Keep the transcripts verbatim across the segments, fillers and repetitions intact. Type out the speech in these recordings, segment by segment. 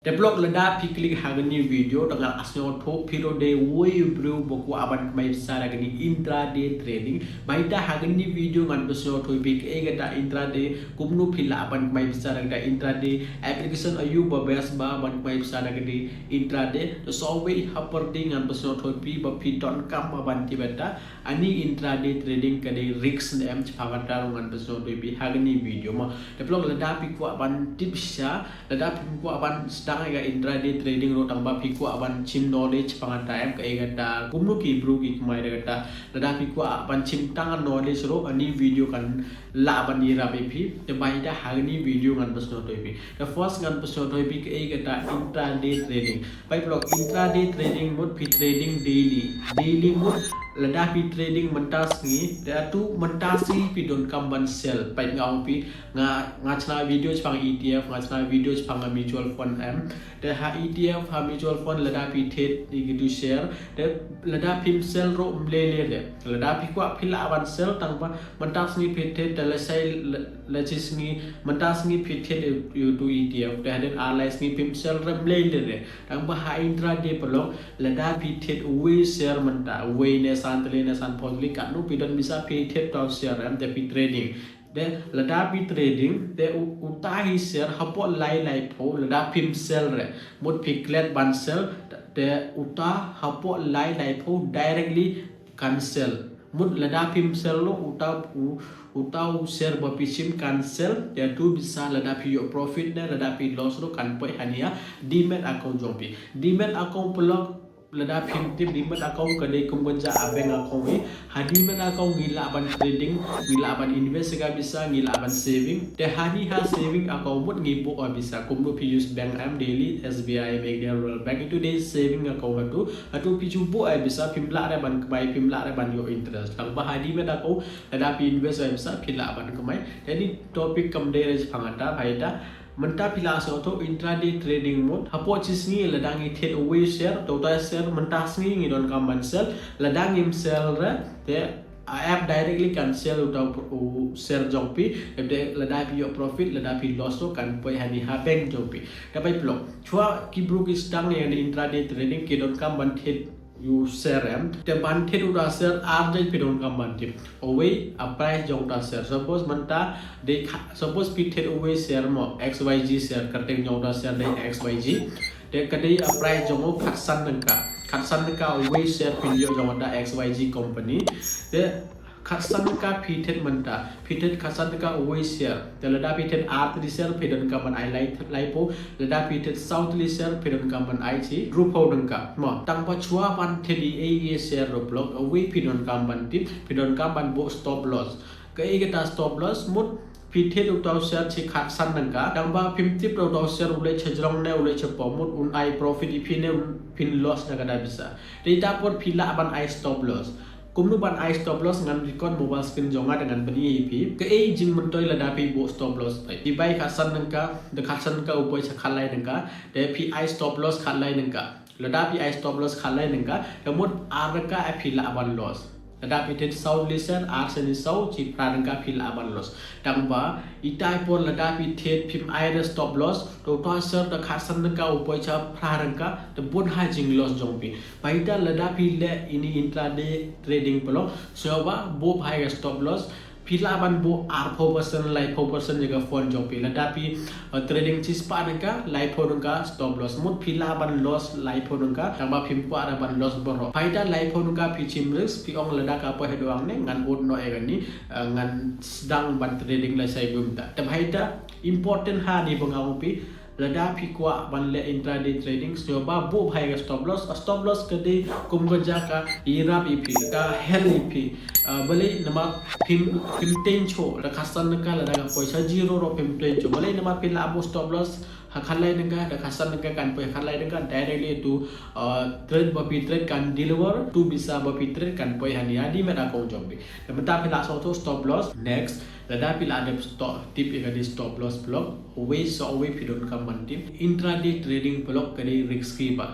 Te paralok, lada phi klik ha kani video, te nga la sngewthuh phi ruh dei uwei u briew ba kwah ban kmai pisa da kani intraday trading. Bad ha kani video ngan pynsngewthuh ïa phi kaei kata intraday, kumno phi lah ban kmai pisa da kata intraday, application aiu ba best ba ban kmai pisa da kata intraday. Te shuwa uwei ha pyrdi ngan pynsngewthuh ïa phi ba phi donkam ba ban tip ïa kata. Ani intraday trading ka dei risk ne em, shaphang kata ruh ngan pynsngewthuh ïa phi ha kani video mo. Te paralok, lada phi kwah ban tip shisha, lada phi kwah ban sdang ïa ka intraday trading ruh tang ba phi kwah ban shim knowledge shaphang kata em, kaei kata, kumno ki briew ki kmai da kata. Lada phi kwah ban shim tang knowledge ruh, ani video kan lah ban ïarap ïa phi. Te bad ha kani video ngan pynsngewthuh ïa phi. Te first ngan pynsngewthuh ïa phi kaei kata intraday trading. Bad paralok, intraday trading mut phi trading daily. Daily mut lada phi trading mynta sngi, te hato mynta sngi phi donkam ban sell. Bad nga ong phi, nga, nga shna video shaphang E T F, nga shna video shaphang mutual fund em. Te ha E T F, ha mutual fund, lada phi thied ïa kitu share, te lada phim sell ruh ym lei lei de. Lada phi kwah phi lah ban sell, tang ba mynta sngi phi thied, te lashai, la, lashai sngi, mynta sngi phi thied ïa, ïa utu E T F, te hadien ar lai sngi phim sell ruh ym lei lei de. Tang ba ha intraday paralok, lada phi thied uwei share mynta, uwei ne san tylli ne san phew tylli, katno phi don pisa phi thied uta u share em, te phi trading. Te lada phi trading, te u, uta hi share hapoh lai laiphew, lada phim sell re. Mut phi klet ban sell, te uta hapoh lai laiphew directly kan sell. Mut lada phim sell ruh, uta u, uta u share ba phi shim kan sell, te utu pisa lada phi ïoh profit ne lada phi loss ruh kan poi hani ha demat account jong phi. Demat account paralok, lada phim tip, demat account ka dei kum kynja bank account hi. Ha demat account ngi lah ban trading, ngi lah ban invest ïa ka pisa, ngi lah ban saving. Te hani ha saving account mut ngi buh ïa ka pisa, kumno phi use bank em, Delhi, S B I, Meghalaya Rural Bank, itu dei saving account hato. Hato phi ju buh ïa ka pisa, phim lah re ban kmai, phim lah re ban ïoh interest. Tang ba ha demat account lada phi invest ïa ka pisa phi lah ban kmai. Te ani topic kam dei re shaphang kata, bad mynta phi la sngewthuh intraday trading mut. Hapoh shi sngi lada ngi thied uwei share, te uta share mynta sngi ngi donkam ban sell. Lada ngim sell re, te app directly kan sell uta u share jong phi. Te lada phi ïoh profit, lada phi loss ruh kan poi hani ha bank jong phi. Te bad paralok, shuwa ki briew ki sdang ïa kane intraday trading ki donkam ban thied u share em. Te ban thied uta share ar jait phi donkam ban tip. Uwei, a price jong uta share. Suppose mynta dei kha-, suppose phi thied uwei share mo, X Y G share, kyrteng jong uta share dei X Y G. Te ka dei a price jong u khatsan tyngka. Khatsan tyngka uwei share phin ïoh jong uta X Y G company. Te khatsan tyngka phi thied mynta, phi thied khatsan tyngka uwei share. Te lada phi thied ar tylli share phi donkam ban ai lai, laiphew. Lada phi thied saw tylli share phi donkam ban ai shi hynriewphew tyngka. Mo, tang ba shuwa ban thied ei ei share ruh paralok, uwei phi donkam ban tip, phi donkam ban buh stop loss. Kaei kata stop loss? Mut phi thied uta u share shi khatsan tyngka, tang ba phim tip uta u share u leit shajrong ne u leit shapoh, mut un ai profit ïa phi ne un, phin loss na kata pisa. Te ita por phi lah ban ai stop loss. Kumno ban ai stop loss, ngan record mobile screen jong nga te ngan pyni ïa phi. Kaei jingmyntoi lada phi buh stop loss. Phi bai khatsan tyngka, da khatsan tyngka u poi sha khatlai tyngka, te phi ai stop loss khatlai tyngka. Lada phi ai stop loss khatlai tyngka, te mut ar tyngka phi lah ban loss. Lada phi thied saw tylli share, ar shane saw, shi phra tyngka phi lah ban loss. Tang ba ita i por lada phi thied phim ai re stop loss, te uta u share da khatsan tyngka u poi sha phra tyngka, te bun ha jing loss jong phi. Bad ita lada phi leh ine i intraday trading paralok, sngewbha buh bha ïa ka stop loss. Phi lah ban buh arphew percent, laiphew percent ïa ka fund jong phi. Lada phi, eh, trading shispah tyngka, laiphew tyngka stop loss. Mut phi lah ban loss laiphew tyngka, tang ba phim kwah re ban loss baroh. Bad ita laiphew tyngka phi shim risk, phi ong lada ka poi haduh hangne ngan ud noh ïa kane, eh, ngan sdang ban trading lashai bun ta. Te bad ita important ha kane ba nga ong phi, lada phi kwah ban leh intraday trading, sngewbha buh bha ïa ka stop loss. Ka stop loss ka dei kum ka jaka ïarap ïa phi, ka help ïa phi. Ah, balei namar phim, phim teng shuh, da khatsan tyngka lada ka poi sha zero ruh phim teng shuh. Balei namar phi lah buh stop loss ha khatlai tyngka, da khatsan tyngka kan poi ha khatlai tyngka, directly to, ah, trade ba phi trade kan deliver, to pisa ba phi trade kan poi hani ha demat account jong phi. Te mynta phi lah sngewthuh stop loss. Next, lada phi lah dep stop, tip ïa ka dei stop loss paralok, uwei sa uwei phi donkam ban tip. Intraday trading paralok ka dei risky bha.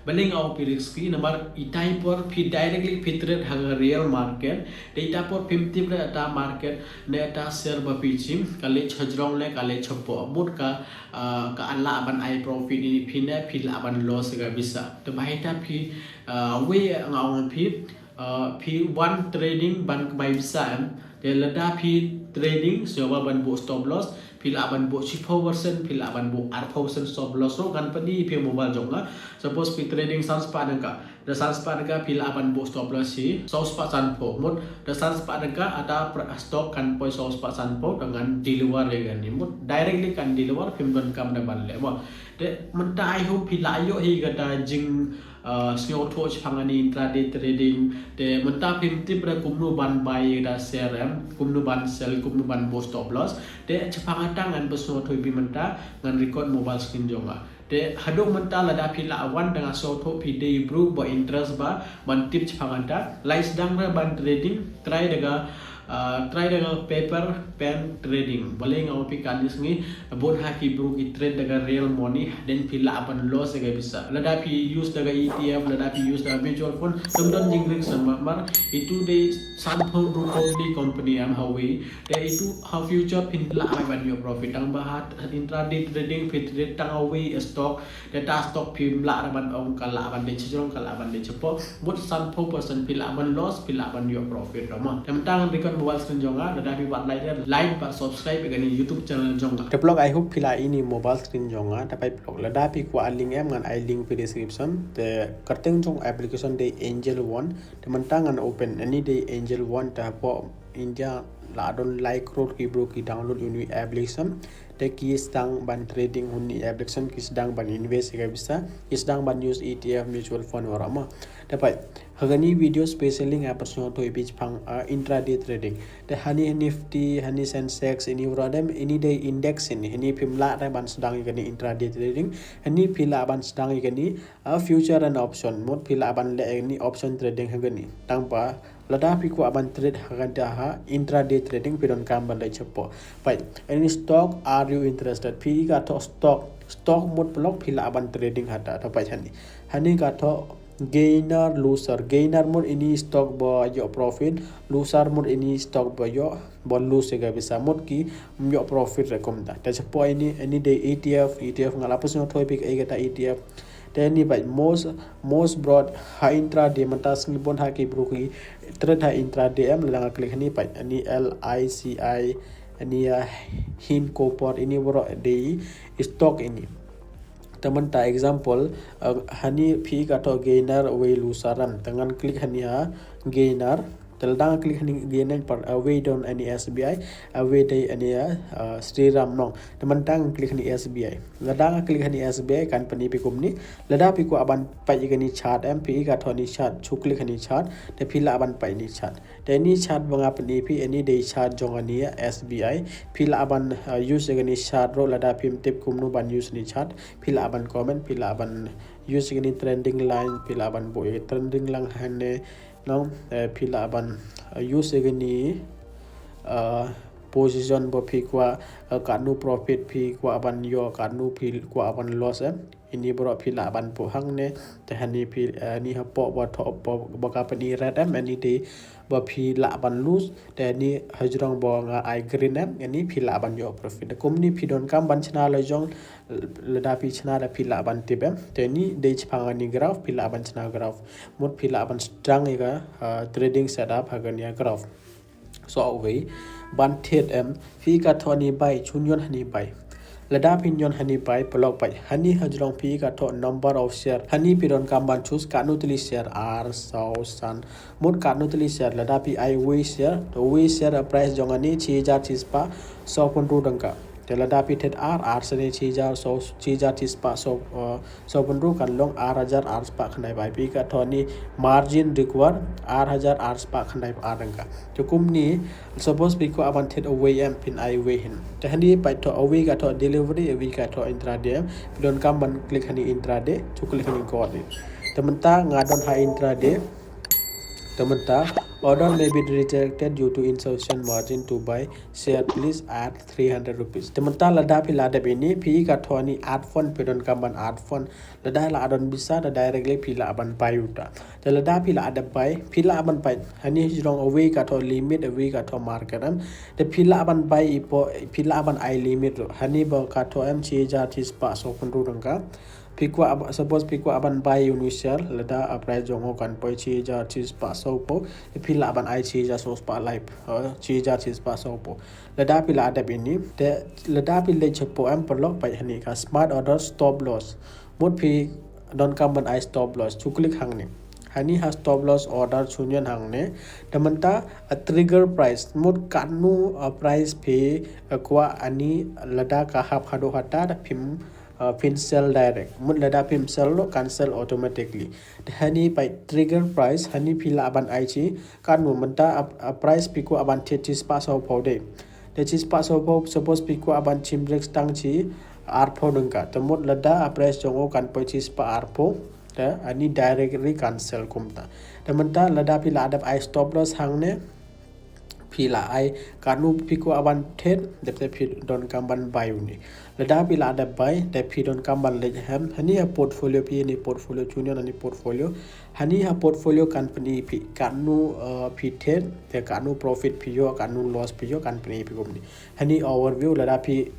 Balei nga ong phi risky namar itai por phi directly phi trade ha ka real market. Te itai por phim tip re ata market ne ata share ba phi chim ka leh chajrong ne ka leh chapoh mut ka, ah, ka lah ban ai profit ini phi ne phi lah ban loss ka bisa. Te ba ita phi, ah, wei nga ong phi, ah, phi wan trading ban kmai bisa em. Te lada phi trading sngewbha ban buh stop loss, phi lah ban buh shiphew percent, phi lah ban buh arphew percent stop loss ruh ngan pyni phi mobile jong nga. Suppose phi trading san spah dang ka, da san spah dang ka phi lah ban buh stop loss hi saw spah sanphew mut, da san spah dang ka ata pra- stock kan poi saw spah sanphew da ngan deliver ïa kane mut, directly kan deliver, phim don kam da ban leh mo. Te mynta I hope phi lah ïoh hi kata jing, uh, sngewthuh shaphang kane intraday trading. Te mynta phim tip re kumno ban buy ïa kata share em, kumno ban sell, kumno ban buh stop loss. Te shaphang kata ngan pynsngewthuh ïa phi mynta, ngan record mobile screen jong nga. Te haduh mynta lada phi lah wan da nga sngewthuh phi dei bru ba interest ba ban tip shaphang kata, lai sdang re ban trading, try da ka, ah, try da ka paper pen trading. Balei nga ong phi kane sngi, bun ha ki bru ki trade da ka real money, then phi lah ban loss da ka bisa. Lada phi use da ka E T F, lada phi use da ka mutual fund, tam don jingrisk namar itu dei sanphew rukom di company em ha wei. Te itu ha future phin lah ban ïoh profit tang ba ha intraday trading phi trade tang ha wei stock. Te ta stock phim lah ban ong ka lah ban dei chajrong, ka lah ban dei chapoh. Mut sanphew percent phi lah ban loss, phi lah ban ïoh profit ruh mo. Te mynta ngan record mobile screen jong nga, lada phi pat like, like bad subscribe ïa kane YouTube channel jong nga. Te paralok, I hope phi lah ïohi ïa kane mobile screen jong nga. Te paralok, lada phi kwah link em ngan ai link phi description. Te kyrteng jong application dei Angel One. Te mynta ngan open, kane dei Angel One, te hapoh India la don lai klur ki bru ki download ïa kane application. Te ki sdang ban trading ha kane application, ki sdang ban invest ïa ka bisa, ki sdang ban use E T F, mutual fund wara mo. Te pat ha kane video specially nga pynsngewthuh ïa phi shaphang, ah, intraday trading. Te ha kane Nifty, ha kane Sensex, kine wara dem, kine dei index, kine, kine phim lah re ban sdang ïa kane intraday trading. Kane phi lah ban sdang ïa kane, ah, future and option. Mut phi lah ban leh ïa kane option trading ha kane. Tang ba lada phi kwah ban trade ha kata ha intraday trading phi donkam ban leh chapoh. Pat, any stock are you interested? Phi ïa kato stock, stock mut paralok phi lah ban trading ha kata, to pat ha kane. Ha kane kato gainer, loser. Gainer mut kine stock ba ïoh profit, loser mut kine stock ba ïoh, ba lose ïa ka bisa, mut kim ïoh profit re kumta. Te chapoh kine, kine dei E T F, E T F nga la pynsngewthuh ïa phi kaei kata E T F. Te kane pat most, most brought ha intraday, mynta sngi bun ha ki bru ki trade ha intraday em, lada nga click ha kane pat, kane L I C I, kane ïa Hincopper, kine wara dei stock kine. Te mynta example, uh, ha kane phi ïa kato gainer wei loser em. Te ngan click ha kane ha gainer. Te lada nga click ha kane gainer pat, uh, wei don kane S B I, uh, wei dei kane ïa, uh, Shriram Nong. Te mynta ngan click ha kane S B I. Lada nga click ha kane S B I kan pyni ïa phi kumne. Lada phi kwah ban peit ïa kane chart em, phi ïa kato kane chart, shu click ha kane chart, te phi lah ban peit kane chart. Te kane chart ba nga pyni ïa phi, kane dei chart jong kane ïa S B I. Phi lah ban, uh, use ïa kane chart ruh, lada phim tip kumno ban use kane chart. Phi lah ban comment, phi lah ban use ïa kane trending line, phi lah ban buh ïa trending line ha kane, no, eh, phi lah ban, uh, use ïa kane, uh, position ba phi kwah, uh, katno profit phi kwah ban ïoh, katno phi kwah ban loss em. Kine baroh phi lah ban buh hangne, te ha kane phi, eh, kane hapoh ba thoh, ba, ba ka pyni red em, kine dei ba phi lah ban lose, te kane hajrong ba nga ai green em, kine phi lah ban ïoh profit. Kumne phi donkam ban shna la jong, lada phi shna da phi lah ban tip em. Te kane dei shaphang kane graph, phi lah ban shna graph. Mut phi lah ban sdang ïa ka, eh, trading setup ha kane graph. So, wei, ban thied em, phi ïa kato kane buy, shu ñion ha kane buy. Lada phi ñion ha kane buy, paralok pat, ha kane hajrong phi ïa kato number of share. Ha kane phi donkam ban choose katno tylli share, ar, saw, san. Mut katno tylli share, lada phi ai wei share, to wei share ka price jong kane shi hajar shi spah saw pynru tyngka. Te lada phi thied ar, ar shane shi hajar saw, shi hajar shi spah saw, eh, saw pynru kan long ar hajar ar spah khyndai phew ar. Phi ïa kato kane margin required ar hajar ar spah khyndai phew ar tyngka. Te kumne, suppose phi kwah ban thied uwei em, phin ai uwei hin. Te ha kane pat thoh uwei kato delivery, uwei kato intraday em. Phi donkam ban click ha kane intraday, shu click ha kane go ahead. Te mynta nga don ha intraday. Te mynta Order may be rejected due to insufficient margin to buy share. Please add three hundred rupees. Te mynta lada phi la dep ini, phi ka thoh ini add fund, phi donkam ban add fund. Lada la don pisa, da directly phi lah ban buy uta. Te lada phi la dep buy, phi lah ban buy. Hani jrong away ka thoh limit, away ka thoh market em. Te phi lah ban buy i por, phi lah ban ai limit ruh. Hani ba ka thoh em shi hajar shi spah saw pynru tyngka. Phi kwah ab-, suppose phi kwah ban buy uni u share, lada a price jong u kan poi shi hajar shi spah saw phew. Te phi lah ban ai shi hajar saw spah lai, eh, shi hajar shi spah saw phew. Lada phi la dep ini, te lada phi leit shapoh em, paralok, peit hani ka smart order stop loss. Mut phi donkam ban ai stop loss, shu click hangne. Hani ha stop loss order shu ñion hangne. Te mynta a trigger price, mut katno a price phi, eh, kwah ani lada ka hap haduh hata, da phim, eh, phin sell direct. Mut lada phim sell ruh, kan sell automatically. Te hani peit trigger price, hani phi lah ban ai shi katno mynta a, a price phi kwah ban thied shi spah saw phew de. Te shi spah saw phew, suppose phi kwah ban shim risk tang shi arphew tyngka. Te mut lada a price jong u kan poi shi spah arphew. Te ani direct ri kan sell kumta. Te mynta lada phi la dep ai stop loss hangne, phi lah ai katno phi kwah ban thied, dep te phi donkam ban buy uni. Lada phi la dep buy, te phi donkam ban leit hem. Hani ha portfolio phi, ini portfolio shu ñion, ani portfolio. Hani ha portfolio kan pyni phi katno, eh, phi thied, te katno profit phi ïoh, katno loss phi ïoh, kan pyni phi kumne. Hani overview, lada phi,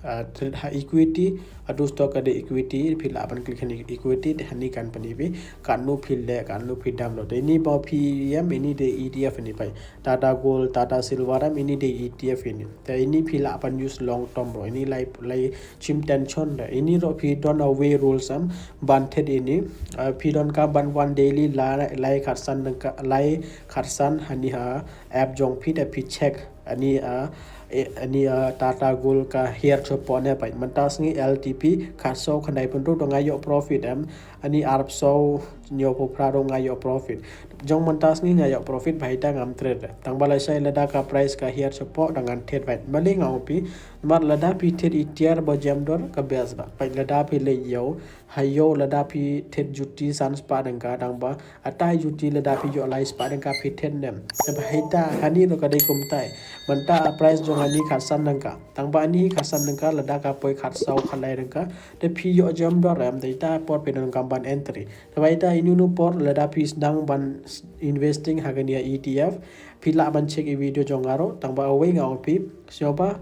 eh, trade ha equity, haduh stock ka dei equity, phi lah ban click hani equity, te hani kan pyni phi katno phi leh, katno phi dam noh. Te ini ba phi em, ini dei E T F ini peit. Tata Gold, Tata Silver em, ini dei E T F ini. Te ini phi lah ban use long term ruh. Ini lai, lai shim tension de. Ini ruh phi don away rules em ban thied ini. Eh, phi donkam ban wan daily la, lai khatsan tyngka, lai khatsan hani ha app jong phi, te phi check. Ani, eh, eh, ani, eh, Tata Gold ka hiar shapoh ne peit. Mynta sngi L T P khatsaw khyndai pynru, to nga ïoh profit em. Ani arphew saw hynñiewphew phra ruh nga ïoh profit. Jong mynta sngi nga ïoh profit, ba hita ngam trade. Tang ba lashai lada ka price ka hiar shapoh, da ngan thied beit. Balei nga ong phi, namar lada phi thied i tiar ba jem dor ka best ba. Peit lada phi leit ïew, ha ïew lada phi thied juti san spah tyngka, tang ba ata juti lada phi ïoh lai spah tyngka phi thied nem. Te ba hita hani ruh ka dei kumtai. Mynta a price jong ani khatsan tyngka. Tang ba ani khatsan tyngka, lada ka poi khatsaw khatlai tyngka, te phi ïoh jem dor em, te ita por phi donkam ban entry. Te ba ita inu inu por lada phi sdang ban s-, investing ha kane ka E T F, phi lah ban check i video jong nga ruh, tang ba awei nga ong phi, sngewbha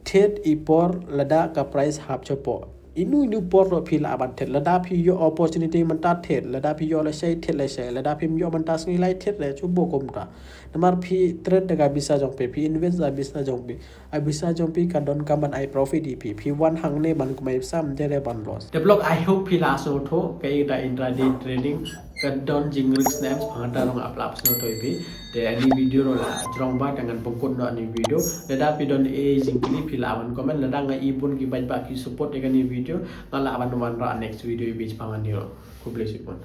thied i por lada ka price hap shapoh. Inu inu por ruh phi lah ban thied, lada phi ïoh opportunity mynta thied, lada phi ïoh lashai thied lashai, lada phim ïoh mynta sngi lai thied re, shu buh kumta. Namar phi trade da ka pisa jong phi, phi invest da pisa jong phi. A pisa jong phi ka donkam ban ai profit ïa phi. Phi wan hangne ban kmai pisa, ym dei re ban loss. Te paralok, I hope phi la sngewthuh, kaei kata intraday trading ka don jingrisk ne em, shaphang kata ruh nga la pynsngewthuh ïa phi. Te ani video ruh la jrong bha, te ngan pynkut noh ani video. Lada phi don ei ei jingkylli phi lah ban comment, lada nga i bun ki paidbah ki support ïa kane ka video, nga lah ban wanrah next video ïa phi shaphang ani ruh. Khublei shibun.